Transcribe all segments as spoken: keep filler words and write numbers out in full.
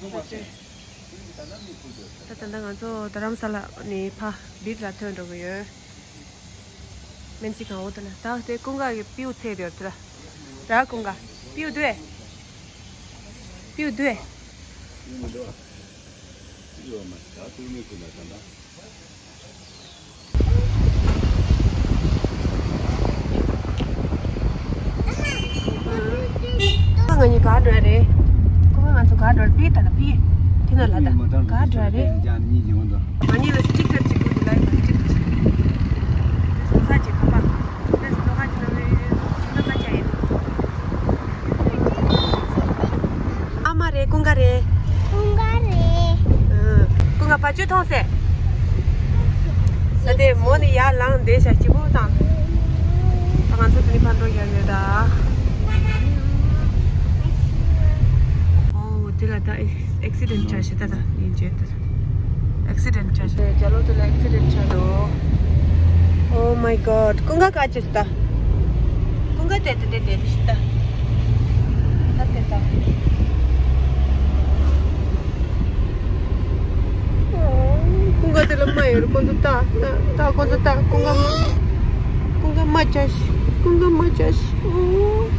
ད་ད་ལྟ་ང་ཚོ་རྡ་རམ་ས་ལ་ནས་ཕ་བིབ་ལ་ཐོན་འགྲོ་གི་ཡོད། སྨན་རྩིས་ཁང་འོག་ཏུ་ལ་ད་དེ་ཀུན་དགའ་གི་པིའུ་ཚེ་དེར་དུ་ལ། ད་ཀུན་དགའ་པིའུ་དུ་བས། པིའུ་དུ་བས། ང་གཉིས་ག་འགྲོ་ཡ་རེད། ཁོ་ང་ཚོ་ག་འགྲོ་རེད། པི་ད་ལ་པི་དེ་ན་ལ་ད་ག་འགྲོ་ཡ་རེད། ང་གཉིས་ལ་སི་ཊི་ཀར་གཅིག་པུ་འདུག་ལ་སི་ཊི་ཀར་གཅིག་སོང་ས་ཅིག་ཁ་པར་ལས་སུ་ལོ་ཁ་ཅིག་ན་ལས་སུ་ལོ་ཁ་ཅིག་ཡིན། ཨ་མ་རེད། ཀུན་དགའ་རེད། ཀུན་དགའ་རེད། ཀུན་དགའ་བ་ཅོ་མཐོང་སེ། ད་དེ་མོ་ནི་ཡར་ལངས་བསྡད་ཤག་སྐྱིད་པོ་དང་། ད་ང་ཚོ་དེ་ནི་ཕར་འགྲོ་ཡ་ཡོད་ད། ཨོ་དེ་ལ་ད་ཨེག་སི་ཌེན་ཊི་ཆགས་ཤག་ད་ད་ཡིན་བྱས་ད། ཨེག་སི་ཌེན་ཊི་ཆགས་ཤག་རྒྱ་ལོ་དེ་ལ་ཨེག་སི་ཌེན་ཊི་ཆགས་འདུག Oh my god. ཀུན་དགའ་ག་ཅི་ད། ཀུན་དགའ་དེ་དེ་དེ་དེ་ཤི་ད། ད་དེ་ད། ཀུན་དགའ་དེ་ལ་མ་ཡོད་རེད། ཁོ་ཚོ་ད་ད་ད་ཁོ་ཚོ་ད་ཀུན་དགའ་མ། ཀུན་དགའ་མ་ཅ་ཤི། ཀུན་དགའ་མ་ཅ་ཤི། ཨོ།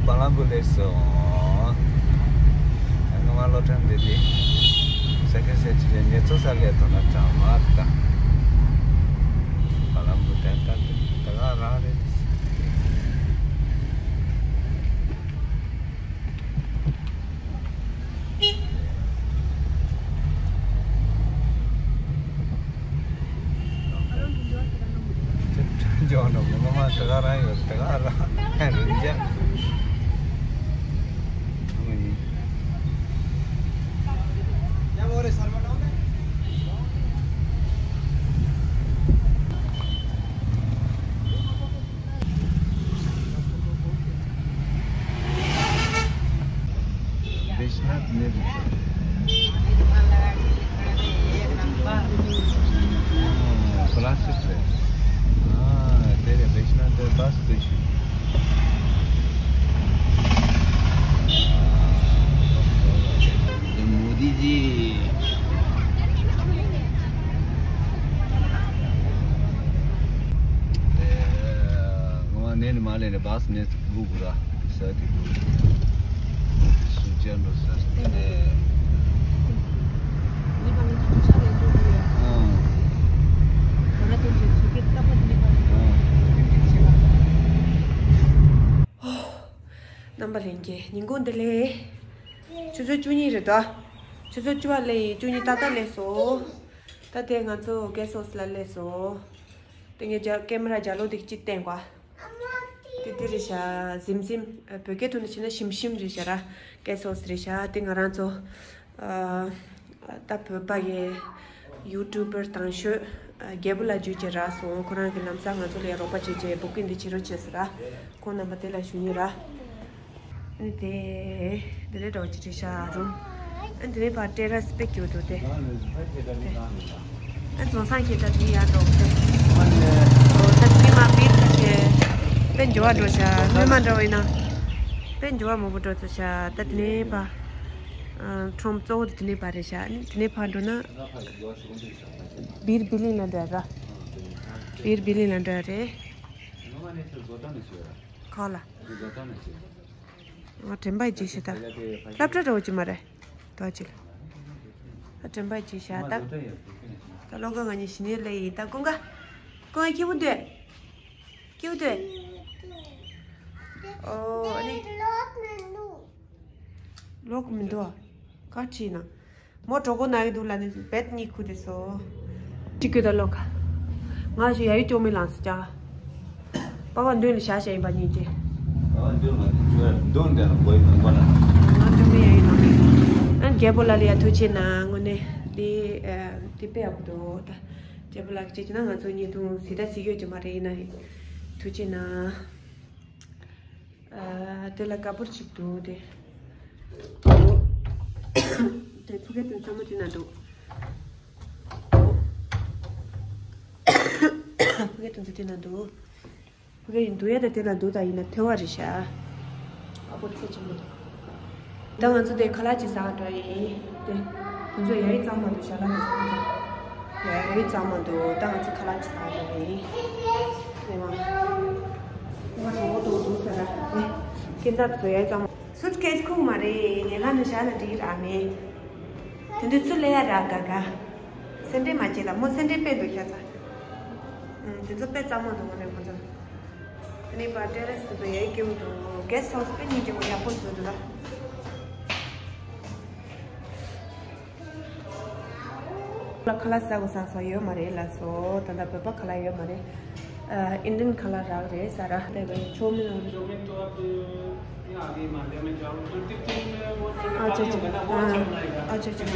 བ་ལང་བུ་ལས་སོ། ང་མ་ལོ་ཁྲམ་དེ་དེ། ས་ཁ་སེ་ཆི་ལེ་ཉེ་ཚོ་ས་ལེ་ཐོ་ན་གྲང་མ་ད། བ་ལང་བུ་དེ་ད་དེ་ད་ག་རང་རེད། འཇོག་འགྲོ་མི་ངོ་མ་དེ་ག་རང་ཡོད་དེ་ག་རང་རུ་འཇག Vishnath Nidhi. हाँ, क्लासेस है। हाँ, तेरे वैष्णव देव बस स्टेशन। मोदी जी। ང་ནས་ནི་མ་ལས་ནས་བཱས་ནས་སྒུག་དགོས་ར། ས་དེ་སྒུག་སུ་ཅན་རོ་ས་དེ་ནས། རྣམ་པ་ལྷན་རྒྱས་ཉིན་གུང་བདེ་ལེགས། ཆུ་ཚོད་བཅུ་གཉིས་རེད་དོ། ཆུ་ཚོད་བཅུ་པ་སླེབས་ཡིན། བཅུ་གཉིས་ཏག་ཏག་སླེབས་སོང་། ད་དེ་ང་ཚོ་གེ་སི་ཧའུ་སི་ལ་སླེབས་སོང་། དེ་ངས་རྒྱ་ཀེ་མ་ར་རྒྱ་ལོ་དེ་གཅིག་བསྟན་གོ། དེ་དེ་རེད་ཤག་ཟིམ་ཟིམ། བོད་སྐད་ཐོག་ནས་བྱས་ན་ཞིམ་ཞིམ་རེད་ཤག་ར། གེ་སི་ཧའུ་སི་རེད་ཤག་དེ་ང་རང་ཚོ་ད་བོད་པ་གི་ཡུ་ཊུབ་པར་དང་ཤོས་རྒྱལ་པོ་ལ་བརྒྱུད་བྱས་རག་སོང་། ཁོ་རང་གི་ལམ་སང་ང་ཚོ་ལ་ཡང་རོགས་པ་བྱས་བྱས་བོད་སྐད་འདི་བྱེད་རོགས་བྱས་ཟེར་ར། ཁོང་རྣམ་པ་དེ་ལ་ཞུ་ཡིན་ར། ཨ་ནི་དེ་དེ་ནས་འགྲོ་ཅི་རེད་ཤག་རུམ། ཨ་ནི་དེ་ནས་ཕར་ཏེ་ར་སི་དཔེ་སྐྱིད་འདུག་དེ། ཨ་རྫོང་སང་ཁྱེད་ད་དེ་ཡར་འགྲོ་དེ། ཨོ་ད་དེ་ནས་མ་བིར་ཁ་ཤས་དཔེ་འགྱུར་བ་འགྲོ་ཤག་སྔོན་མ་འདྲ་བོ་ཡིན་ན་དཔེ་འགྱུར་བ་མང་པོ་འགྲོ་ཚོད་ཤག་ད་དེ་ནས་ཕར་ཁྲོམ་གཙོ་བོ་དེ་དེ་ནས་ཕར་རེད་ཤག་ཨ་ནི་དེ་ནས་ཕར་འགྲོ་ན་བིར་བི་ལིང་ལ་འགྲོ་ཡ་ར། བིར་བི་ལིང་ལ་འགྲོ་ཡ་རེད། ཁ་ལ། ཁ་ལ། ང་དྲན་པ་བརྗེད་ཤག་ད། སློབ་གྲྭ་འགྲོ་གི་མ་རེད། ད་ཅི་ལ། ད་དྲན་པ་བརྗེད་ཤག་ད། ད་ལོ་ག་ང་གཉིས་ཞི་ནས་སླེབས་ཡིན་ད་ཀུན་དགའ། ཀུན་དགའ་སྐྱིད་པོ་འདུག་སྐྱིད་པོ་འདུག་ཨོ་ཨ་ནི། ལོག་མི་འདུག་ག་ཁྲིད་ན། མོ་གྲོད་ཁོག་ན་གི་འདུག་ལབ་ནས་བེད་གཉིད་ཁུག་བསྡད་སོང་། ཅི་ཁུ་ད་ལོ་ཁ། ང་ཞིག་ཡ་ཡུ་ཅོ་མི་ལངས་སུ་ཅག་པ་པ་མདུན་ལ་བཞག་བཞག་ཡིན་པ་གཉིས་ཀྱི། ཨ་མདུན་ལ་ཅུ་ཡ་མདུན་དེ་ལ་མགོ་ཡི་མི་མགོ་ལ། ང་ཅོ་མི་ཡ་ཡུ་ལངས་ནས། ཨ་རྒྱལ་པོ་ལ་ལ་ཡ་ཐུགས་ཆེ་གནང་དངོས་གནས་འདི་འདི་དཔེ་ཡག་པོ་འདུག་ད་རྒྱལ་པོ་ལགས་ཀྱིས་བྱས་ན་ང་ཚོ་ཉིས་སྟོང་སྲིད་ད་སྲིད་གཡོ་ཅིག་མ་རེད་ཡིན་ན་ཐུགས་ཆེ་གནང་། ཨ། དེ་ལ་ཀ་པུར་གཅིག་འདུག་དེ། དེ་ཕུ་གེ་དེ་ཚང་མ་དེ་ན་འདུག་དེ་ཚོ་དེ་ན་འདུག་ཕ་གི་ཡིན་འདུག་ཡ། ད་དེ་ལ་འདུག་ད་ཡིན་ན་ཐོལ་བ་རེད་ཤག་ཨ་པོ་ཚེ་ཆེན་པོ་འདུག་ད་ང་ཚོ་དེ་ཁ་ལག་ཅིག་ཟ་ག་འགྲོ་ཡིན། དེ་དེ་ཚོ་ཡ་ཡི་གཙང་མ་འདུག་ཤག་ལ་ང་ཚོ་ཡ་ཡི་གཙང་མ་འདུག་ད་ང་ཚོ་ཁ་ལག་ཅིག་ཟ་ག་འགྲོ་ཡིན། དེ་མ་ང་གྲོགས་པོ་འདུག་འདུག་ཟེར་ར། དེ་སྐྱེན་ཚ་དེ་ཚོ་ཡ་ཡི་གཙང་མ། སུཊ་ཀེས་ཁུག་མ་རེད། ཉལ་ཁང་ནང་བཞག་ན་འགྲིག་ར་མེད། དེ་འདྲ་ཚུར་ལེན་ཡ་རག་ག་ག་སེམས་ཁྲལ་མ་བྱེད་ལ། མོ་སེམས་ཁྲལ་དཔེ་འདུག་ཤ་ཚ། ཨུམ། དེ་ཚོ་དཔེ་གཙང་མ་འདུག་ངོ་ནས་ཁོ་ཚོ། དེ་ནས་པ་ཏེ་རེ་སི་དེ་ཚོ་ཡ་ཡི་སྐྱིད་པོ་འདུག་གེ་སི་ཧའུ་སི་དཔེ་སྙིང་རྗེ་པོ་ཡག་པོ་བཟོས་འདུག་ལ། ཁ་ལག་ཟ་དགོས་བསམ་སོང་ཡོད་མ་རེད་ལ་སོ། ད་ལྟ་བོད་པ་ཁ་ལག་ཡོད་མ་རེད། ཨ། ཨིན་ཌིན་ཁ་ལག་རག་རེད་ཟེར་ར། དེ་བས་ཆོ་མིན། ཨ་ཅེ་ཅེ། ཨ་ཅེ་ཅེ།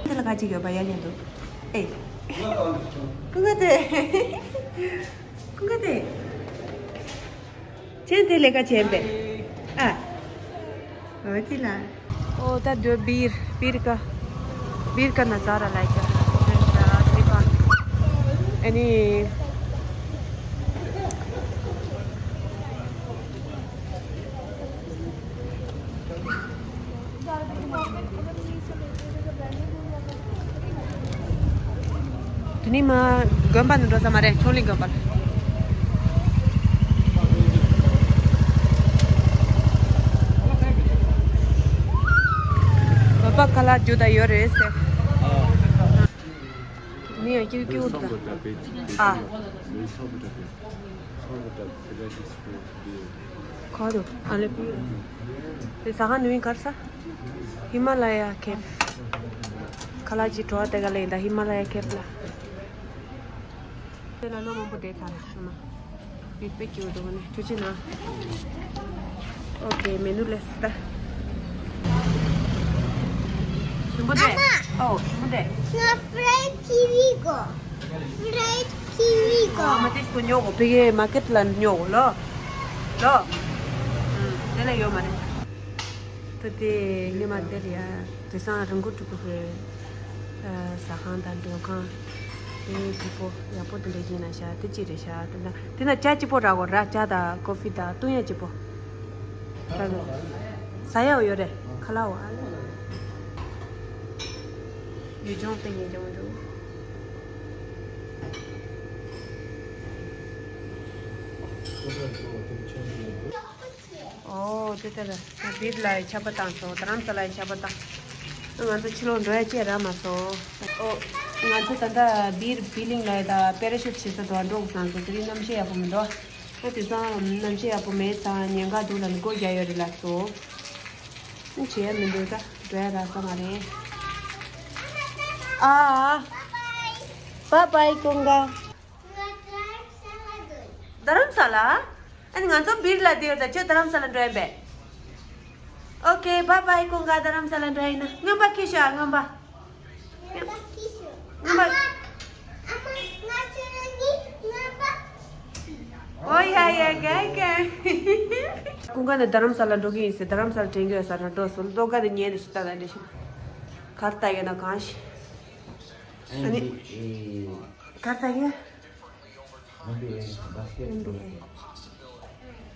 དེ་ལ་ཁ་ཅིག་ཡོད་པ་ཡ་ཉན་འདུག་ཨེ། ཀུན་དགའ་དེ། ཀུན་དགའ་དེ། ཁྱེད་དེ་ལས་ཀ་བྱེད་པས། ཨ། འོ་ཅི་ལ། ཨོ་ད་འདོད་བིར་བིར་ཀ་བིར་ཀ་ན་ཛ་ར་ལ་ཀ་ཨ་ནི། དེ་ནི་མ་དགོན་པ་ནས་འགྲོ་ས་མ་རེད། ཆོས་གླིང་དགོན་པ་ལ། བོད་པ་ཁ་ལག་རྒྱུ་དང་ཡོད་རེད་ཟེར། ཨ། དེ་ནི་ཡང་སྐྱིད་སྐྱིད་འདུག་ཨ། ཁོ་རུ་ཨ་ལེ་པི་རུ། དེ་ཟ་ཁང་ནུས་གར་ས། ཧི་མ་ལ་ཡ་ཁེབ། ཁ་ལག་ཅིག་བྲོ་བ་དེ་ག་ལ་ཡིན་ད་ཧི་མ་ལ་ཡ་ཁེབ་ལ། དེ་ལ་ལོ་མང་པོ་བསྡད་ཚར་རེད་ཤག་མ། དེ་དཔེ་སྐྱིད་པོ་འདུག་ནས་ཐུགས་རྗེ་གནང་། ཨོ་ཀེ་མེ་ནུ་ལས་ད། ཞིམ་པོ་འདུག་ཨ་མ། ཨོ་ཞིམ་པོ་འདུག་ང་ཕ་རེད་ཀི་ཝི་དགོས། ཕ་རེད་ཀི་ཝི་དགོས། ཨ་མ་དེ་ཞིག་ཉོ་དགོས། ཕ་གིའི་མར་ཀེཊ་ལ་ཉོ་དགོས་ལོ། ལོ། ཨུམ། དེ་ལ་ཡོད་མ་རེད། ད་དེ་ཉི་མ་དེར་ཡ་དེང་སང་རི་མགོ་ཕྲུ་གུ་གི་ཟ་ཁང་དང་མགྲོན་ཁང་དེ་ཕྲུ་གུ་ཡག་པོ་དེ་འདྲ་ཡིན་ན་ཤ་དེ་ཅི་རེད་ཤ། དེ་ན་དེ་ན་ཇ་གཅིག་པོ་རག་གོ་ར། ཇ་དང་ཀོ་ཧྥི་དང་བཏུང་ཡ་གཅིག་པོ་རག་གོ། ཟ་ཡ་ཡོད་རེད། ཁ་ལག་འོ་ཨ་ལེ། ཡུལ་ལྗོངས་དེ་ངེས་ཀྱང་འདུག་ཨོ་དེ་ལྟར་བིར་ལ་ཆར་པ་བཏང་སོང་། རྡ་རམ་ས་ལ་ཆར་པ་བཏང་། ང་ཚོ་ཕྱི་ལོགས་འགྲོ་ཡ་བཅས་རག་མ་སོང་། ཨོ། ང་ཚོ་ད་ལྟ་བིར་བི་ལིང་ལ་ཡ་ད་པེ་ར་ཤུཊ་བྱེད་ས་དུ་འགྲོ་དགོས་བསམ་སོང་། དེ་རིང་གནམ་གཤིས་ཡག་པོ་མི་འདུག་ཨ་དེང་སང་གནམ་གཤིས་ཡག་པོ་མེད་ཙང་ཉེན་ཁ་འདུག་ལ་ནི་སྒོ་རྒྱག་ཡོད་རེད་ལབ་སོང་། བྱེད་ཡ་མི་འདུག་ད་འགྲོ་ཡ་རག་ས་མ་རེད། ཨ། ཨ། བཱའི་བཱའི་ཀུན་དགའ། རྡ་རམ་ས་ལ། ཨ་ནི་ང་ཚོ་བིར་ལ་བསྡད་ཡོད་ད། ཁྱོད་རྡ་རམ་ས་ལ་འགྲོ་ཡིན་པས། ཨོ་ཀེ་བཱའི་བཱའི། ཀུན་དགའ་རྡ་རམ་ས་ལ་འགྲོ་ཡིན་ན་རྔོན་པ་ཁྱེར་ཤོག་ཨ་རྔོན་པ། རྔོན་པ། ཨོ་ཡ་ཡ་ག་ག་ཀུན་དགའ་ནི་རྡ་རམ་ས་ལ་འགྲོ་གི་ཡིན་ཟེར། རྡ་རམ་ས་ལ་དྲན་གི་ཡོད་ས་ར་འགྲོ་སོང་། ལྟོ་ག་དེ་ཉལ་ནས་ཤི་ད་ད་འདྲ་ཞིག་གར་ལྟ་ཡོད་ན་གང་ཤི། ཨ་ནི། གར་ལྟ་ཡོད།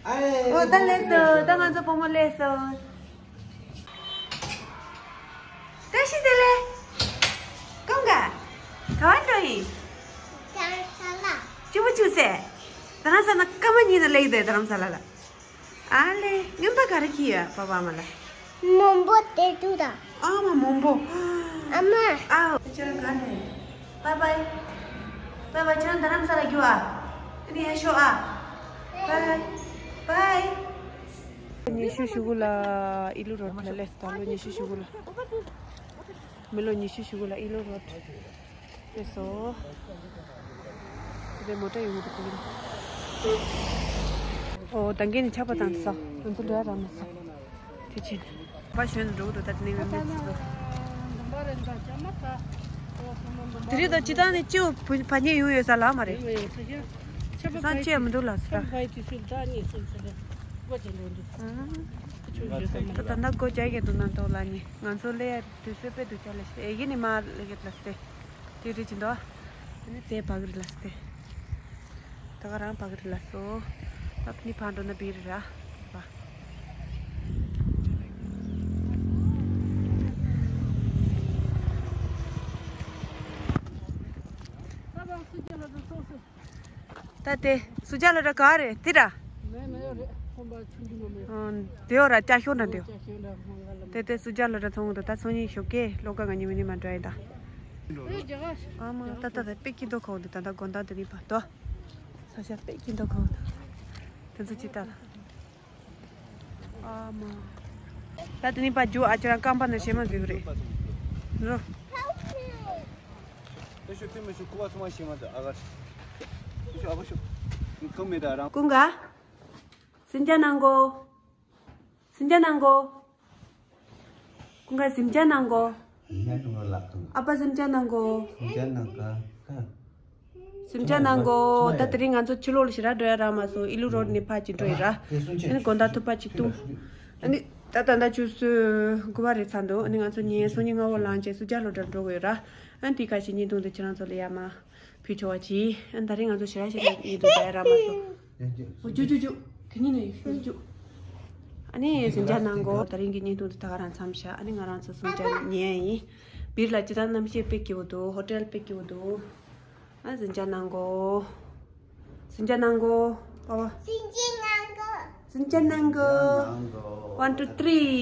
ཨོ་ད་སླེབས་སོང་། ད་ང་ཚོ་བུ་མོ་སླེབས་སོང་། བཀྲ་ཤིས་བདེ་ལེགས། ཀུན་དགའ། ག་བ་འགྲོ་ཡིན། རྡ་རམ་ས་ལ། གཅིག་པུ་བཅུག་སེ། རྡ་རམ་ས་ལ་སྐར་མ་གཉིས་ནང་སླེབས་ཡོད་དེ་རྡ་རམ་ས་ལ་ལ། ཨ་ལེ། རྔོན་པ་ག་རེ་གྱིས་ཡོད་པ་པ་མ་ལ། མོན་པོ་དེ་དུ་ད། ཨ་མ་མོན་པོ། ཨ་མ། ཨའོ། ཁྱེད་རང་ག་འདྲ་ཡིན། བཱའི་བཱའི། བཱའི་བཱའི། ཁྱེད་རང་རྡ་རམ་ས་ལ་རྒྱུགས་ཨ། ཨ་ནི་ཡར་ཤོག་ཨ། བཱའི་བཱའི། ཉི་ཤུ་ཞུ་གུ་ལ་ཨི་ལུ་རོ་ལ་ལེ་ད་ལོ་ཉི་ཤུ་ཞུ་གུ་ལ། མི་ལོ་ཉི་ཤུ་ཞུ་གུ་ལ་ཨི་ལོ་རོ། དེ་སོ། དེ་མོ་ཊ་ཡོང་གི་འདུག་ཨོ་ད་གིན་ཆར་པ་བཏང་སོང་། ང་ཚོ་འགྲོ་ཡ་རག་མ་སོང་། དེ་ཕྱིན། པ་ཞོན་འགྲོ་གི་འདུག་ད་དེ་ནས་ང་ཚོ། དེ་རིང་ད་སྤྱི་བཏང་ནས་སྤྱི་བོ་བ་ཉལ་ཡོང་ཡོད་ས་ལ་མ་རེད། དེང་སང་སྐྱེ་མི་འདུག་ལ་སོ། ད་ད་ལྟ་སྒོ་རྒྱག་གི་འདུག་ན་འདུག་ལ་ནི་ང་ཚོ་སླེབས་ཡ་དུས་ཚོད་དཔེ་འདུག་ཅག་ལ་ཤི་ཨེ་ཡིན་ནི་མ་ལ་གེད་ལ་སྟེ། དེ་རེད་ཅི་འདུག་ཨ་ནི་དེ་བག་རི་ལ་སྟེ། ད་ག་རང་བག་རི་ལ་སོ། ད་ཕ་ནི་ཕར་འགྲོ་ན་བིར་ར། ད་དེ་སུ་ཇ་ལོ་ར་ག་རེད་དེ་ར། དེའོ་ར་ཅ་ཤོ་ན་དེའོ། དེ་དེ་སུ་ཇ་ལོ་ར་ཚོང་དུ་ད་ཚོང་ཉིན་ཤོག་གེ་ལོ་ཀ་ང་ཉི་མ་ཉི་མ་འགྲོ་ཡིན་ད། ཨ་མ་ད་ད་ད་པེ་ཀི་དོ་ཁོ་འདུག་ད་ད་དགོན་ད་དེ་ནི་པ་དོ། ས་ཤ་པེ་ཀི་དོ་ཁོ་འདུག་དེ་ཚོ་ཅི་ད། ཨ་མ། ད་དེ་ནི་པ་རྒྱུ་ཨ་ཅོ་རང་རྐང་པ་ནས་ཤེས་མ་འདུག་རེད། རོ། ད་ཤོ་ཐེ་མི་ཤོ་ཀུ་བ་ཚོ་མ་ཤེས་མ་འདུག་ཨ་གར། ཤོ་ཨ་ག་ཤོ། ཁོ་མེད་ད་རང་། ཀུན་དགའ། སེམས་ཅན་ནང་གོ། སེམས་ཅན་ནང་གོ། ཀུན་དགའ་སེམས་ཅན་ནང་གོ། ཉན་དུ་ལག་དང་། ཨ་ཕ་སེམས་ཅན་ནང་གོ། སེམས་ཅན་ནང་ག་ག་སེམས་ཅན་ནང་གོ། ད་དེ་རིང་ང་ཚོ་ཕྱི་ལོགས་ལ་ཞེ་དྲག་འགྲོ་ཡ་རག་མ་སོང་། ཨི་ལུ་རོ་ཌི་ནས་ཕར་ཅིག་འགྲོ་ཡི་ར། ཨ་ནི་དགོང་དག་ཐུག་པ་ཅིག་བཏུང་། ཨ་ནི་ད་ད་ལྟ་ཆུ་ཚོད་དགུ་པ་རེད་ཚར་འདུག་ཨ་ནི་ང་ཚོ་ཉིན་སང་ཉིན་སྔ་པོ་ལངས་བྱས་སུ་ཇ་ལོ་འགྲོ་འགྲོ་གི་ཡོད་ར། ཨ་ནི་དེའི་ཁ་ཤས་བརྙན་ཐུང་དེ་ཁྱེད་རང་ཚོ་ལ་ཡར་མར་ཕུལ་ཆོག་པ་གྱིས། ཨ་ནི་ད་རིང་ང་ཚོ་ཞེ་དྲག་ཞེ་དྲག་ཡིན་འདུག་ད་ཡ་རག་མ་སོང་། འོ་ཇུ་ཇུ་ཇུ། དེ་ཉིན་ནས་ཡོད་ཇུ། ཨ་ནི་སེམས་ཅན་ནང་གོ། ད་རིང་གི་བརྙན་ཐུང་དེ་ད་ག་རང་མཚམས་བཞག་ཨ་ནི་ང་རང་ཚོ་སེམས་ཅན་ཉན་ཡིན། བིར་ལ་ཅི་ད་གནམ་གཤིས་དཔེ་སྐྱིད་པོ་འདུག་ཧོ་ཊེལ་དཔེ་སྐྱིད་པོ་འདུག་ཨ་སེམས་ཅན་ནང་གོ། སེམས་ཅན་ནང་གོ། པ་པ། སེམས་ཅན་ནང་གོ། སེམས་ཅན་ནང་གོ། One, two, three.